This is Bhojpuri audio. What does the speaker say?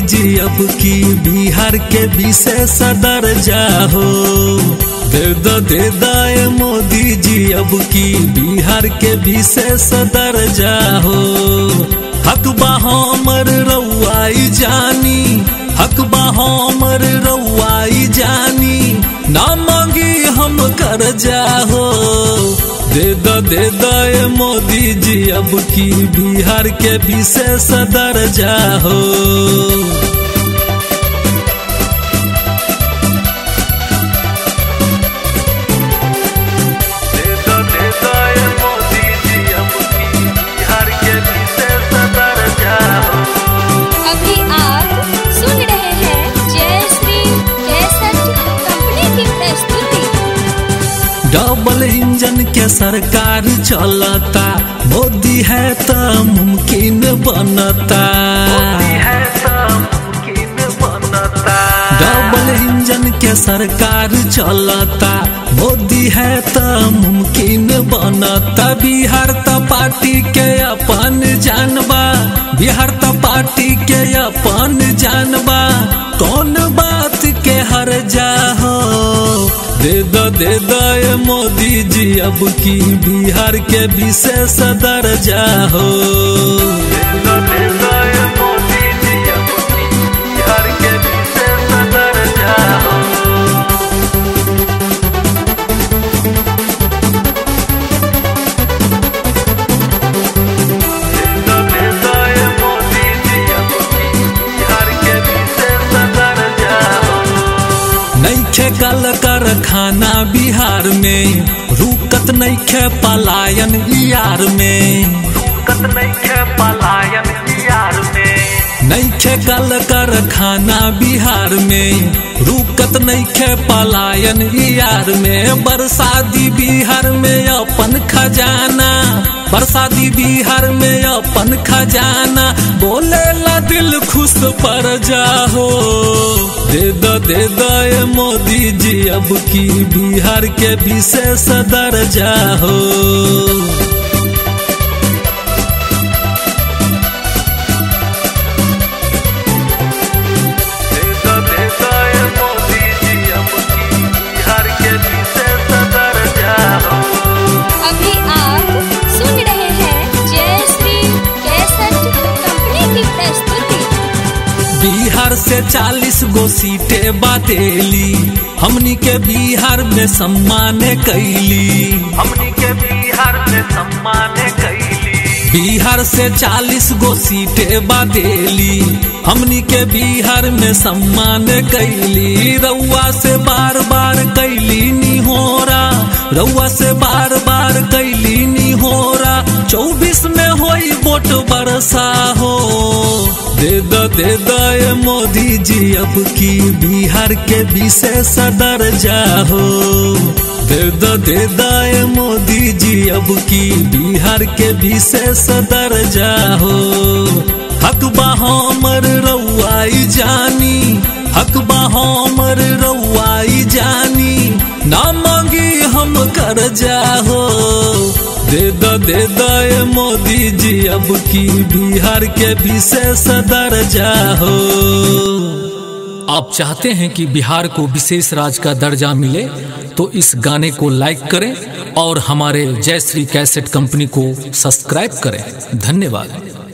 जी अब की बिहार के विशेष दर्जा हो। दे दे मोदी जी अब की बिहार के विशेष दर्जा हो। हक बा हमर रउआई जानी, हक बा हमर रउआई जानी, ना मांगी हम कर्जा हो। दे दे मोदी जी अब की बिहार के विशेष दर्जा हो। अभी आप सुन रहे हैं जय श्री कैसेट कंपनी की प्रस्तुति। डबल इंजन के सरकार चलता, मोदी है तो मुमकिन बनता। डबल इंजन के सरकार चलता, मोदी है तो मुमकिन बनता। बिहार तो पार्टी के अपन जानबा, बिहार तो पार्टी के अपन जानबा, कौन बात के हर जा हो। दे दे मोदी जी अब की बिहार के विशेष दर्जा हो। दे मोदी जी अब की बिहार के विशेष दर्जा हो। मोदी जी अब की बिहार के विशेष दर्जा हो। नइखे कल कारखाना बिहार में, रुकत नइखे पलायन यार में, रुकत नइखे पलायन यार में। नइखे कल कारखाना बिहार में, रुकत नइखे पलायन यार में। बरसाती बिहार में अपन खजाना, बरसाती बिहार में अपन खजाना, बोले ला दिल खुश पर जाहो। दे दे मोदी जी अब की बिहार के विशेष दर्जा हो। मोदी जी अब की बिहार के विशेष दर्जा हो। अभी आप सुन रहे हैं जय श्री कैसेट कंपनी की प्रस्तुति। बिहार से 40 गो सीटें बातेली, हमनी के बिहार में सम्मान कैली, हमनी के बिहार में सम्मान कैली। बिहार से 40 गो सीटें बातेली, हमनी के बिहार में सम्मान कैली। रउआ से बार बार कैली निहोरा, रउआ से बार बार कैली निहोरा, 24 में होई वोट बरसा हो। दे दे मोदी जी अब की बिहार के विशेष दर्जा हो। दे दे मोदी जी अब की बिहार के विशेष दर्जा हो। हक बा हमर रउआई जानी, हक बा हमर रउआई जानी, ना मांगी हम कर्जा हो। दे दे मोदी जी अब की बिहार के विशेष दर्जा हो। आप चाहते हैं कि बिहार को विशेष राज्य का दर्जा मिले तो इस गाने को लाइक करें और हमारे जय श्री कैसेट कंपनी को सब्सक्राइब करें। धन्यवाद।